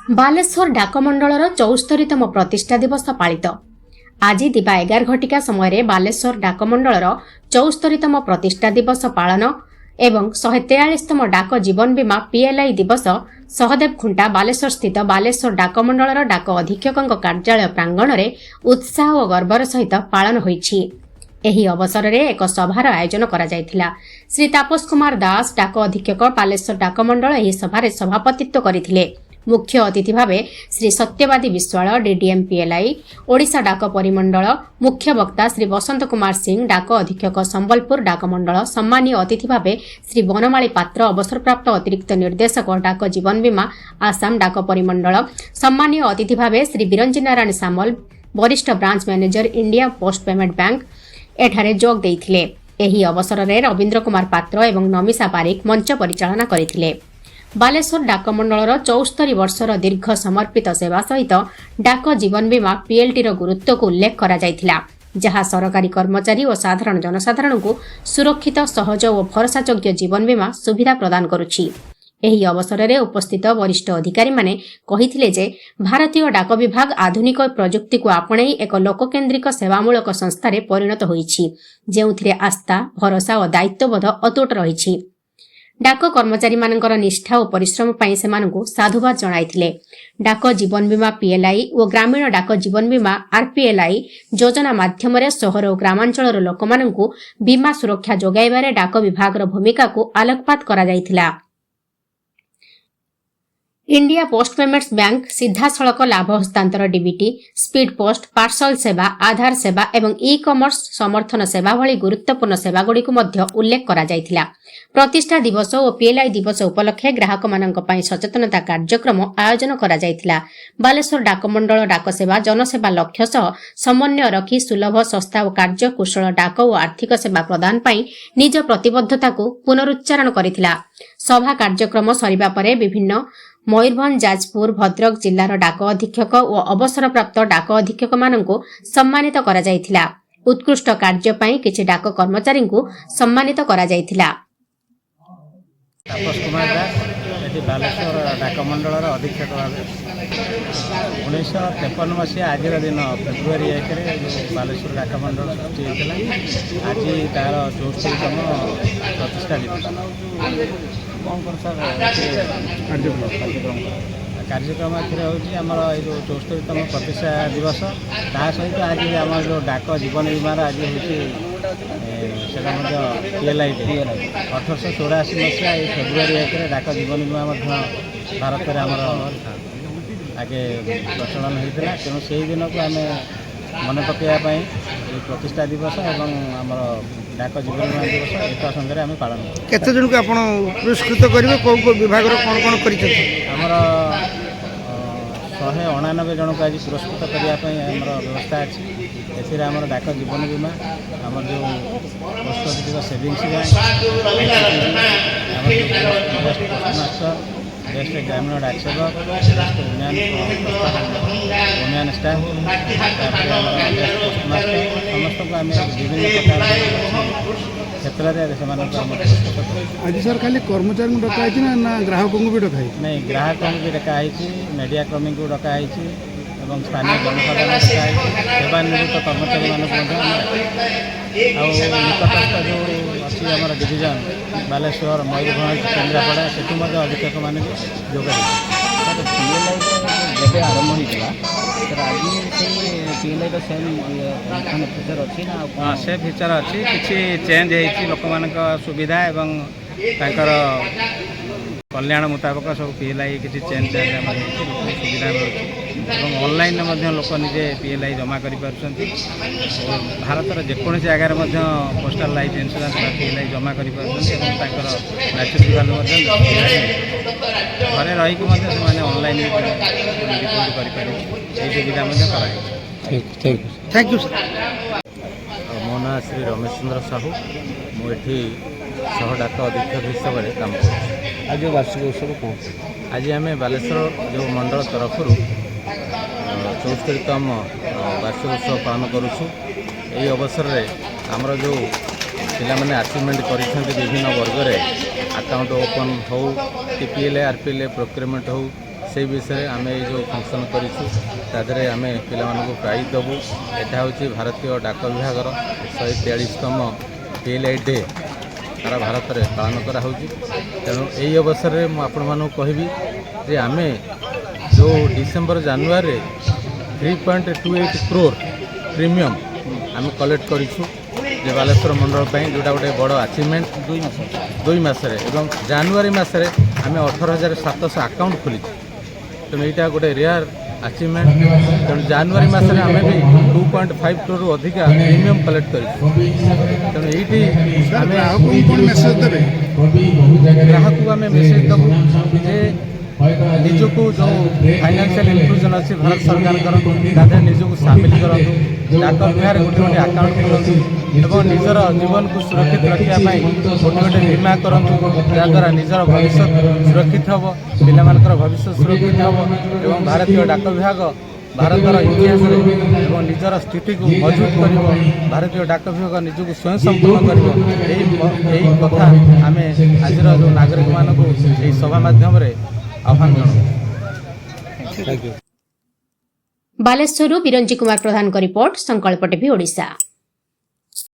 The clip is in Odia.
ବାଲେଶ୍ୱର ଡାକମଣ୍ଡଳର 74ତମ ପ୍ରତିଷ୍ଠା ଦିବସ ପାଳିତ। ଆଜି ଦିବା 11 ଘଟିକା ସମୟରେ ବାଲେଶ୍ୱର ଡାକମଣ୍ଡଳର 74ତମ ପ୍ରତିଷ୍ଠା ଦିବସ ପାଳନ ଏବଂ 143ତମ ଡାକ ଜୀବନ ବୀମା ପିଏଲ୍ଆଇ ଦିବସ ସହଦେବ ଖୁଣ୍ଟା ବାଲେଶ୍ୱର ସ୍ଥିତ ବାଲେଶ୍ୱର ଡାକମଣ୍ଡଳର ଡାକ ଅଧୀକ୍ଷକଙ୍କ କାର୍ଯ୍ୟାଳୟ ପ୍ରାଙ୍ଗଣରେ ଉତ୍ସାହ ଓ ଗର୍ବର ସହିତ ପାଳନ ହୋଇଛି। ଏହି ଅବସରରେ ଏକ ସଭାର ଆୟୋଜନ କରାଯାଇଥିଲା। ଶ୍ରୀ ତାପସ କୁମାର ଦାସ, ଡାକ ଅଧୀକ୍ଷକ, ବାଲେଶ୍ୱର ଡାକମଣ୍ଡଳ, ଏହି ସଭାରେ ସଭାପତିତ୍ୱ କରିଥିଲେ। ମୁଖ୍ୟ ଅତିଥି ଭାବେ ଶ୍ରୀ ସତ୍ୟବାଦୀ ବିଶ୍ୱାଳ, ଡିଡିଏମ୍ ପିଏଲ୍ଆଇ, ଓଡ଼ିଶା ଡାକ ପରିମଣ୍ଡଳ, ମୁଖ୍ୟ ବକ୍ତା ଶ୍ରୀ ବସନ୍ତ କୁମାର ସିଂ, ଡାକ ଅଧୀକ୍ଷକ, ସମ୍ବଲପୁର ଡାକମଣ୍ଡଳ, ସମ୍ମାନୀୟ ଅତିଥି ଭାବେ ଶ୍ରୀ ବନମାଳୀ ପାତ୍ର, ଅବସରପ୍ରାପ୍ତ ଅତିରିକ୍ତ ନିର୍ଦ୍ଦେଶକ, ଡାକ ଜୀବନ ବୀମା, ଆସାମ ଡାକ ପରିମଣ୍ଡଳ, ସମ୍ମାନୀୟ ଅତିଥି ଭାବେ ଶ୍ରୀ ବିରଞ୍ଚି ନାରାୟଣ ସାମଲ, ବରିଷ୍ଠ branch manager, India post payment bank, ଏଠାରେ ଯୋଗ ଦେଇଥିଲେ। ଏହି ଅବସରରେ ରବୀନ୍ଦ୍ର କୁମାର ପାତ୍ର ଏବଂ ନମିଷା ବାରିକ ମଞ୍ଚ ପରିଚାଳନା କରିଥିଲେ। ବାଲେଶ୍ୱର ଡାକମଣ୍ଡଳର 74 ବର୍ଷର ଦୀର୍ଘ ସମର୍ପିତ ସେବା ସହିତ ଡାକ ଜୀବନ ବୀମା ପିଏଲ୍ଟିର ଗୁରୁତ୍ୱକୁ ଉଲ୍ଲେଖ କରାଯାଇଥିଲା, ଯାହା ସରକାରୀ କର୍ମଚାରୀ ଓ ସାଧାରଣ ଜନସାଧାରଣଙ୍କୁ ସୁରକ୍ଷିତ, ସହଜ ଓ ଭରସାଯୋଗ୍ୟ ଜୀବନ ବୀମା ସୁବିଧା ପ୍ରଦାନ କରୁଛି। ଏହି ଅବସରରେ ଉପସ୍ଥିତ ବରିଷ୍ଠ ଅଧିକାରୀମାନେ କହିଥିଲେ ଯେ ଭାରତୀୟ ଡାକ ବିଭାଗ ଆଧୁନିକ ପ୍ରଯୁକ୍ତିକୁ ଆପଣେଇ ଏକ ଲୋକକେନ୍ଦ୍ରିକ ସେବାମୂଳକ ସଂସ୍ଥାରେ ପରିଣତ ହୋଇଛି, ଯେଉଁଥିରେ ଆସ୍ଥା, ଭରସା ଓ ଦାୟିତ୍ୱବୋଧ ଅତୁଟ ରହିଛି। ଡାକ କର୍ମଚାରୀମାନଙ୍କର ନିଷ୍ଠା ଓ ପରିଶ୍ରମ ପାଇଁ ସେମାନଙ୍କୁ ସାଧୁବାଦ ଜଣାଇଥିଲେ। ଡାକ ଜୀବନ ବୀମା ପିଏଲ୍ଆଇ ଓ ଗ୍ରାମୀଣ ଡାକ ଜୀବନ ବୀମା ଆର୍ପିଏଲ୍ଆଇ ଯୋଜନା ମାଧ୍ୟମରେ ସହର ଓ ଗ୍ରାମାଞ୍ଚଳର ଲୋକମାନଙ୍କୁ ବୀମା ସୁରକ୍ଷା ଯୋଗାଇବାରେ ଡାକ ବିଭାଗର ଭୂମିକାକୁ ଆଲୋକପାତ କରାଯାଇଥିଲା। ଇଣ୍ଡିଆ ପୋଷ୍ଟ ପେମେଣ୍ଟସ୍ ବ୍ୟାଙ୍କ ସିଧାସଳଖ ଲାଭ ହସ୍ତାନ୍ତର, ଡିବିଟି, ସ୍ପିଡ୍ ପୋଷ୍ଟ ପାର୍ସଲ ସେବା, ଆଧାର ସେବା ଏବଂ ଇ କମର୍ସ ସମର୍ଥନ ସେବା ଭଳି ଗୁରୁତ୍ୱପୂର୍ଣ୍ଣ ସେବାଗୁଡ଼ିକୁ ମଧ୍ୟ ଉଲ୍ଲେଖ କରାଯାଇଥିଲା। ପ୍ରତିଷ୍ଠା ଦିବସ ଓ ପିଏଲ୍ଆଇ ଦିବସ ଉପଲକ୍ଷେ ଗ୍ରାହକମାନଙ୍କ ପାଇଁ ସଚେତନତା କାର୍ଯ୍ୟକ୍ରମ ଆୟୋଜନ କରାଯାଇଥିଲା। ବାଲେଶ୍ୱର ଡାକମଣ୍ଡଳ ଡାକସେବା ଜନସେବା ଲକ୍ଷ୍ୟ ସହ ସମନ୍ୱୟ ରଖି ସୁଲଭ, ଶସ୍ତା ଓ କାର୍ଯ୍ୟକୁଶଳ ଡାକ ଓ ଆର୍ଥିକ ସେବା ପ୍ରଦାନ ପାଇଁ ନିଜ ପ୍ରତିବଦ୍ଧତାକୁ ପୁନରୁଚ୍ଚାରଣ କରିଥିଲା। ସଭା କାର୍ଯ୍ୟକ୍ରମ ସରିବା ପରେ ବିଭିନ୍ନ ମୟୂରଭଞ୍ଜ, ଯାଜପୁର, ଭଦ୍ରକ ଜିଲ୍ଲାର ଡାକ ଅଧୀକ୍ଷକ ଓ ଅବସରପ୍ରାପ୍ତ ଡାକ ଅଧୀକ୍ଷକମାନଙ୍କୁ ସମ୍ମାନିତ କରାଯାଇଥିଲା। ଉତ୍କୃଷ୍ଟ କାର୍ଯ୍ୟ ପାଇଁ କିଛି ଡାକ କର୍ମଚାରୀଙ୍କୁ ସମ୍ମାନିତ କରାଯାଇଥିଲା। ତାପସ କୁମାର ଦାସ, ଏଠି ବାଲେଶ୍ୱର ଡାକମଣ୍ଡଳର ଅଧୀକ୍ଷକ ଭାବେ। 1953 ମସିହା ଆଜିର ଦିନ ଫେବୃଆରୀ 1ରେ ଯେଉଁ ବାଲେଶ୍ୱର ଡାକମଣ୍ଡଳ ସୃଷ୍ଟି ହୋଇଥିଲା, ଆଜି ତା'ର 74ତମ ପ୍ରତିଷ୍ଠା ଦିବସ। କ'ଣ କ'ଣ ସାର୍ ଏଥିରେ କାର୍ଯ୍ୟକ୍ରମ? କାର୍ଯ୍ୟକ୍ରମ ଏଥିରେ ହେଉଛି ଆମର ଏଇ ଯେଉଁ 74ତମ ପ୍ରତିଷ୍ଠା ଦିବସ, ତା ସହିତ ଆଜି ଆମର ଯେଉଁ ଡାକ ଜୀବନ ବୀମାର ଆଜି ହେଉଛି ସେଟା ମଧ୍ୟ ପିଏଲ୍ଆଇ। 1884 ମସିହା ଏଇ ଫେବୃଆରୀ 1ରେ ଡାକ ଜୀବନ ବୀମା ମଧ୍ୟ ଭାରତରେ ଆମର ଆଗେ ପ୍ରଚଳନ ହୋଇଥିଲା। ତେଣୁ ସେଇ ଦିନକୁ ଆମେ ମନେ ପକାଇବା ପାଇଁ ଏଇ ପ୍ରତିଷ୍ଠା ଦିବସ ଏବଂ ଆମର ଡାକ ଜୀବନ ବୀମା ଦିବସ ଏକ ସଙ୍ଗରେ ଆମେ ପାଳନ କରୁ। କେତେ ଜଣଙ୍କୁ ଆପଣ ପୁରସ୍କୃତ କରିବେ? କେଉଁ କେଉଁ ବିଭାଗର କ'ଣ କ'ଣ କରିଛନ୍ତି? ଆମର 189 ଜଣଙ୍କୁ ଆଜି ପୁରସ୍କୃତ କରିବା ପାଇଁ ଆମର ବ୍ୟବସ୍ଥା ଅଛି। ଏଥିରେ ଆମର ଡାକ ଜୀବନ ବୀମା, ଆମର ଯେଉଁ ପୋଷ୍ଟ ଅଫିସର ସେଭିଙ୍ଗସ୍ ବ୍ୟାଙ୍କ, ଆମର ଯେଉଁ ବେଷ୍ଟ ପୋଷ୍ଟ ମାଷ୍ଟର, ବେଷ୍ଟ ଗ୍ରାମୀଣ ଡାକ ସେବକ, ବେଷ୍ଟ ଓମ୍ୟାନ୍ ଷ୍ଟାଫ୍, ତାପରେ ଆମର ବେଷ୍ଟ ପୋଷ୍ଟ ମାଷ୍ଟର, ସମସ୍ତଙ୍କୁ ଆମେ ବିଭିନ୍ନ ପ୍ରକାର କ୍ଷେତ୍ରରେ ସେମାନଙ୍କୁ ଆମେ ପୁରସ୍କୃତ କରୁଛୁ। ଆଜି ସାର୍, ଖାଲି କର୍ମଚାରୀଙ୍କୁ ଡକା ହେଇଛି ନା ନା ଗ୍ରାହକଙ୍କୁ ବି ଡକା ହେଇଛି? ନାଇଁ, ଗ୍ରାହକଙ୍କୁ ବି ଡକା ହେଇଛି, ମିଡ଼ିଆ କର୍ମୀଙ୍କୁ ଡକା ହେଇଛି ଏବଂ ସ୍ଥାନୀୟ ଜନସାଧାରଣ ଡକା ହେଇଛି। ସେବାନିବୃତ୍ତ କର୍ମଚାରୀମାନଙ୍କୁ ମଧ୍ୟ ଆମେ ଡାକିଛୁ। ଆଉ ନିକଟସ୍ଥ ଯେଉଁ ଅଛି ଆମର ଡିଭିଜନ, ବାଲେଶ୍ୱର, ମୟୂରଭଞ୍ଜ, କେନ୍ଦ୍ରାପଡ଼ା, ସେଠୁ ମଧ୍ୟ ଅଧୀକ୍ଷକମାନେ ବି ଯୋଗ ଦେଇଛନ୍ତି। ସାର୍, ପିଏଲ୍ଆଇର ଯେବେ ଆରମ୍ଭ ହେଇଥିଲା ସାର୍, ଆଜି ସେଇ ପିଏଲ୍ଆଇର ସେମ୍ ମାନେ ଫିଚର୍ ଅଛି ନା ଆଉ କ'ଣ? ହଁ, ସେ ଫିଚର୍ ଅଛି। କିଛି ଚେଞ୍ଜ ହେଇଛି। ଲୋକମାନଙ୍କ ସୁବିଧା ଏବଂ ତାଙ୍କର କଲ୍ୟାଣ ମୁତାବକ ସବୁ ପିଏଲ୍ଆଇ କିଛି ଚେଞ୍ଜ ଚାଞ୍ଜ ଆମର ହେଇଛି। ଲୋକଙ୍କୁ ସୁବିଧା ମିଳୁଛି ଏବଂ ଅନଲାଇନ୍ରେ ମଧ୍ୟ ଲୋକ ନିଜେ ପିଏଲ୍ଆଇ ଜମା କରିପାରୁଛନ୍ତି ଓ ଭାରତର ଯେକୌଣସି ଜାଗାରେ ମଧ୍ୟ ପୋଷ୍ଟାଲ ଲାଇଫ୍ ଇନ୍ସୁରାନ୍ସ ବା ପିଏଲ୍ଆଇ ଜମା କରିପାରୁଛନ୍ତି ଏବଂ ତାଙ୍କର ମ୍ୟାଚୁରିଟି ଭାଲ୍ୟୁ ମଧ୍ୟ ଘରେ ରହିକି ମଧ୍ୟ ସେମାନେ ଅନଲାଇନ୍ ଡିପୋଜିଟ୍ କରିପାରିବେ। ଏହି ସୁବିଧା ମଧ୍ୟ କରାଯାଇଛି। Thank you sir. ମୋ ନାଁ ଶ୍ରୀ ରମେଶ ଚନ୍ଦ୍ର ସାହୁ। ମୁଁ ଏଠି ସହ ଡାକ ଅଧୀକ୍ଷକ ହିସାବରେ କାମ କରୁଛି। ଆଜି ବାର୍ଷିକ ଉତ୍ସବ କ'ଣ? ଆଜି ଆମେ ବାଲେଶ୍ୱର ଯେଉଁ ମଣ୍ଡଳ ତରଫରୁ 74ତମ ବାର୍ଷିକ ଉତ୍ସବ ପାଳନ କରୁଛୁ। ଏହି ଅବସରରେ ଆମର ଯେଉଁ ପିଲାମାନେ ଆଚିଭମେଣ୍ଟ କରିଛନ୍ତି ବିଭିନ୍ନ ବର୍ଗରେ, ଆକାଉଣ୍ଟ ଓପନ୍ ହେଉ କି P L I, R P L I procurement ହେଉ, ସେଇ ବିଷୟରେ ଆମେ ଏଇ ଯେଉଁ ଫଙ୍କସନ୍ କରିଛୁ, ତା ଦେହରେ ଆମେ ପିଲାମାନଙ୍କୁ ପ୍ରାଇଜ୍ ଦେବୁ। ଏଇଟା ହେଉଛି ଭାରତୀୟ ଡାକ ବିଭାଗର 143ତମ ପିଏଲ୍ଆଇ ଡେ, ସାରା ଭାରତରେ ପାଳନ କରାହେଉଛି। ତେଣୁ ଏହି ଅବସରରେ ମୁଁ ଆପଣମାନଙ୍କୁ କହିବି ଯେ ଆମେ ଯେଉଁ ଡିସେମ୍ବର ଜାନୁଆରୀରେ 3.28 crore premium ଆମେ କଲେକ୍ଟ କରିଛୁ ଯେ ବାଲେଶ୍ୱର ମଣ୍ଡଳ ପାଇଁ, ଯେଉଁଟା ଗୋଟେ ବଡ଼ ଆଚିଭମେଣ୍ଟ। 2 ମାସ। 2 ମାସରେ। ଏବଂ ଜାନୁଆରୀ ମାସରେ ଆମେ 18,700 ଆକାଉଣ୍ଟ ଖୋଲିଛୁ। ତେଣୁ ଏଇଟା ଗୋଟେ ରେୟାର ଆଚିଭମେଣ୍ଟ। ତେଣୁ ଜାନୁଆରୀ ମାସରେ ଆମେ ବି 2.5 କ୍ରୋରରୁ ଅଧିକା ପ୍ରିମିୟମ୍ କଲେକ୍ଟ କରିଛୁ। ତେଣୁ ଏଇଠି ସାର୍, ଆମେ ଗ୍ରାହକଙ୍କୁ କ'ଣ ମେସେଜ ଦେବେ? ଗ୍ରାହକକୁ ଆମେ ମେସେଜ ଦେବୁ ଯେ ନିଜକୁ ଯେଉଁ ଫାଇନାନ୍ସିଆଲ ଇନକ୍ଲୁଜନ୍ ଅଛି ଭାରତ ସରକାରଙ୍କର, ତା ଦେହରେ ନିଜକୁ ସାମିଲ କରନ୍ତୁ, ଡାକ ବିଭାଗରେ ଗୋଟେ ଗୋଟେ ଆକାଉଣ୍ଟ ଖୋଲନ୍ତୁ ଏବଂ ନିଜର ଜୀବନକୁ ସୁରକ୍ଷିତ ରଖିବା ପାଇଁ ଗୋଟେ ଗୋଟେ ବୀମା କରନ୍ତୁ, ଯାହାଦ୍ୱାରା ନିଜର ଭବିଷ୍ୟତ ସୁରକ୍ଷିତ ହେବ, ପିଲାମାନଙ୍କର ଭବିଷ୍ୟତ ସୁରକ୍ଷିତ ହେବ ଏବଂ ଭାରତୀୟ ଡାକ ବିଭାଗ ଭାରତର ଇତିହାସରେ ଏବଂ ନିଜର ସ୍ଥିତିକୁ ମଜବୁତ କରିବ। ଭାରତୀୟ ଡାକ ବିଭାଗ ନିଜକୁ ସ୍ୱୟଂ ସମ୍ପୂର୍ଣ୍ଣ କରିବ। ଏହି କଥା ଆମେ ଆଜିର ଯେଉଁ ନାଗରିକମାନଙ୍କୁ ଏହି ସଭା ମାଧ୍ୟମରେ ଆହ୍ୱାନ ଜଣାଉଛୁ। ବାଲେଶ୍ୱରରୁ ବିରଞ୍ଚି କୁମାର ପ୍ରଧାନଙ୍କ ରିପୋର୍ଟ, ସଂକଳ୍ପ ଟିଭି ଓଡ଼ିଶା।